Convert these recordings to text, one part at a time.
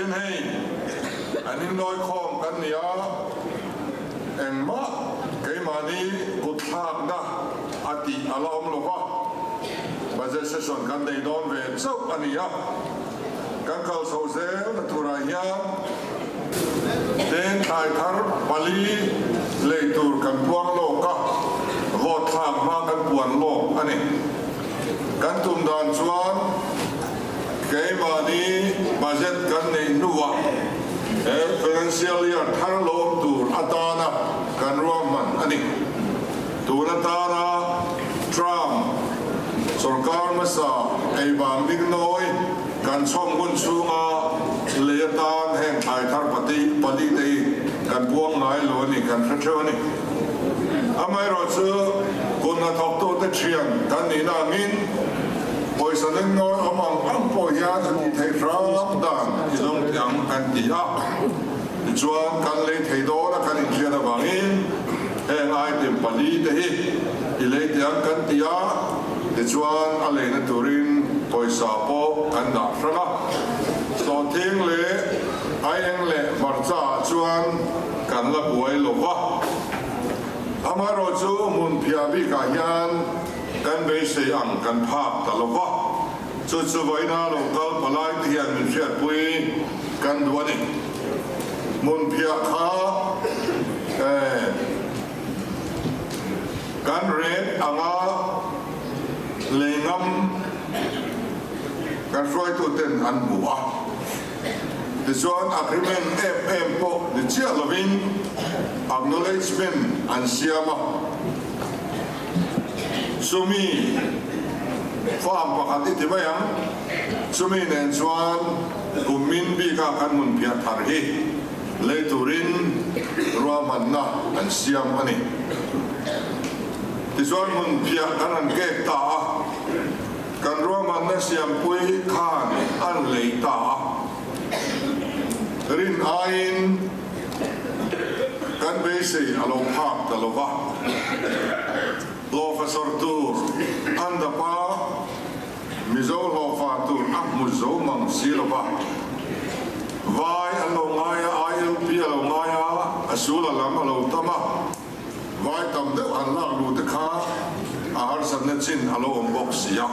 Tin hei, an inlawi khawm kan ni a, engmah keimahni kutthlakna a tih a la awm lo va, budget session kan nei dawn ve chauh a ni a, kan kal chho zel na turah hian tin thlai thar pali lei tur kan puang lawk a, vote thlak hma kan puan lawk a ni. Kan tum dan chuan keimahni budget kan neih hnuah he financial year thar lawm tur atana kan ruahman a ni. Tun atana Trump sorkar hmasa eivang ding nawi kan chhawm hun chhunga lei atan heng thlai thar pati pali te hi kan puang ngai lo a ni, kan hre theuh a ni. Amaherawhchu kut hnathawktute thian kan nihna angin pawisa nen nawi awm ang ang pawh hian a tih theih hram dan i zawng teh ang kan ti a. Tichuan kan lei thei dawn a kan inhriat avangin heng item pali te hi i lei teh ang kan ti a, tichuan a leina turin pawisa pawh kan dah hrang a. Sawhthing leh aieng leh hmarcha ah chuan kan la buai lo va. Amaherawhchu hmun phiah bikah hian kan beisei ang kan phak ta lo va. Chu chu vawiina lo kal palai te hian min hriatpui kan duh a ni. Hmun phiah kha kan ret anga lei ngam kan hruaituten an hmu a. Tichuan agreement em em pawh ni chiah lovin acknowledgement an siam a. Chumi farm pakhat i ti mai ang, chumi nen chuan kum min bika kan hmun phiah thar hi lei turin ruahmanna an siam a ni. Tichuan hmun phiah kan han kek ta a, kan ruahmanna siampui khan an lei ta a. Rin aiin kan beisei a lo phak ta lo va. Hlawhfa sawr tur an dap a, Mizo hlawhfa tur a hmu zo mang si lo va. Vai an lo ngai a, ILP a lo ngai a, a sul a lam a lo tam a. Vai tam deuh an lak luh te kha a harsatna chin a lo awm bawk si a.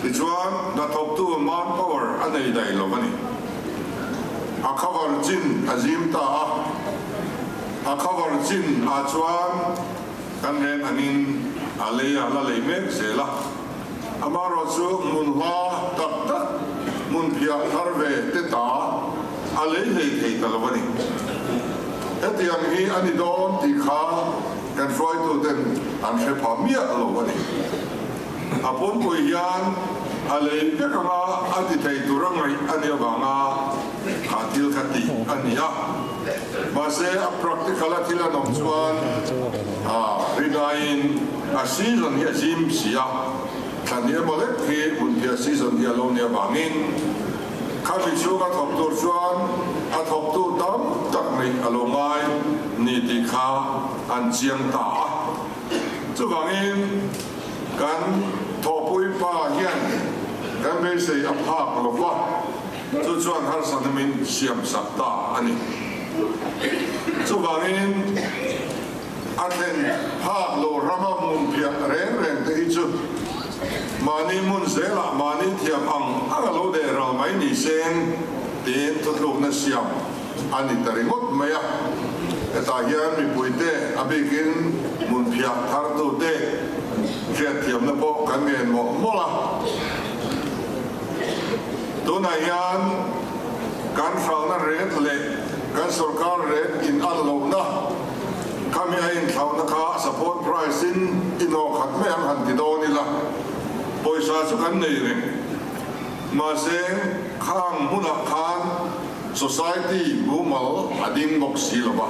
Tichuan, hnathawktu manpower a nei daih lo a ni. A cover chin a zim ta a, a cover chin ah chuan kan ren angin a lei a la lei mek zel a. Amaherawhchu hmun hla tak tak, hmun phiah thar ve te ta a lei hlei thei ta lo a ni. Hetiang hi a ni dawn tih kha kan hruaituten an hre pha miah lo a ni. A pumpui hian a lei vek anga a ti thei tur a ngaih a nih avanga kha thil kha tih a ni a. Mahse a practical a thil an awm chuan rinaiin a season hi a zim si a, thla hnih emaw lek hi hmunphiah season hi a lo nih avangin khami chhunga thawk tur chuan a thawktu tam tak neih a lo ngai ni tih kha an chiang ta a. Chuvangin kan thawhpui pa hian kan beisei a phak lo va, chu chuan harsatna min siam sak ta a ni. Chuvangin a thlen phak lo rama hmunphiah reng reng te hi chu mahni hmun zelah mahni thiam ang ang a lo deh ral mai ni seng tiin thutlukna siam a ni ta ringawt mai a. Hetah hian mipuite a bikin hmunphiah thartute hriatthiamna pawh kan ngen mawlh mawlh a. Tunah hian kan hralhna ret leh kan sorkar ret in an lohna khami a inthlauhna kha support price in inawh khat mai ang han ti dawn ila pawisa chu kan nei reng. Mahse khang hmunah khan society mumal a ding bawk si lo va,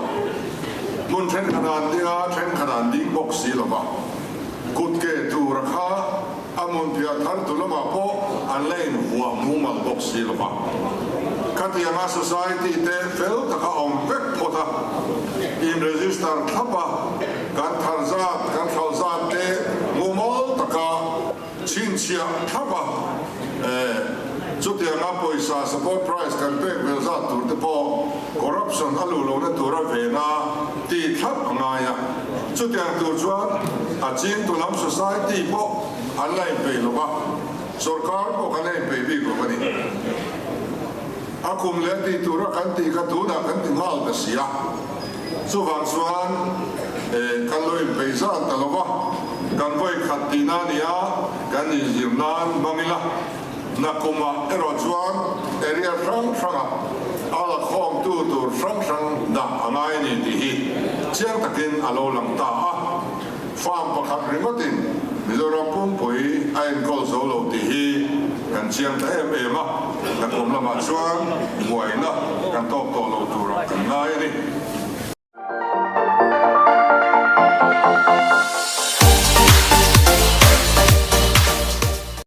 hmun thenkhat an ding a, thenkhat an ding bawk si lo va, kutke tura kha a hmunphiah thar tu lamah pawh an la invuah mumal bawk si lo va. Khatianga society te fel taka awm vek phawt a, in register thlap a, kan thar zat, kan hralh zat te mumal taka chhinchhiah thlap a, eh. Chutianga pawisa support price kan pek vel zat tur te pawh corruption a luh lohna tura vena tih thlap a ngai a. Chutiang tur chuan a chingtu lam society pawh an la inpeih lo va, sorkar pawh kan la inpeih bik lo a ni. A kum leh tih tura kan tih kha tunah kan ti nghal ta si a. Chuvang chuan kan lo inpeih zan ta lo va, kan vawi khat tihna a ni a, kan inzir nan hmang ila. Nakumah erawh chuan area hrang hrangah a la khawmtu tur hrang hrang dah a ngai a ni tih hi chiang takin a lo lang ta a. Farm pakhat ringawtin Mizoram pumpui a enkawl zo lo tih hi kan chiang ta em em a, nakum lamah chuan buai.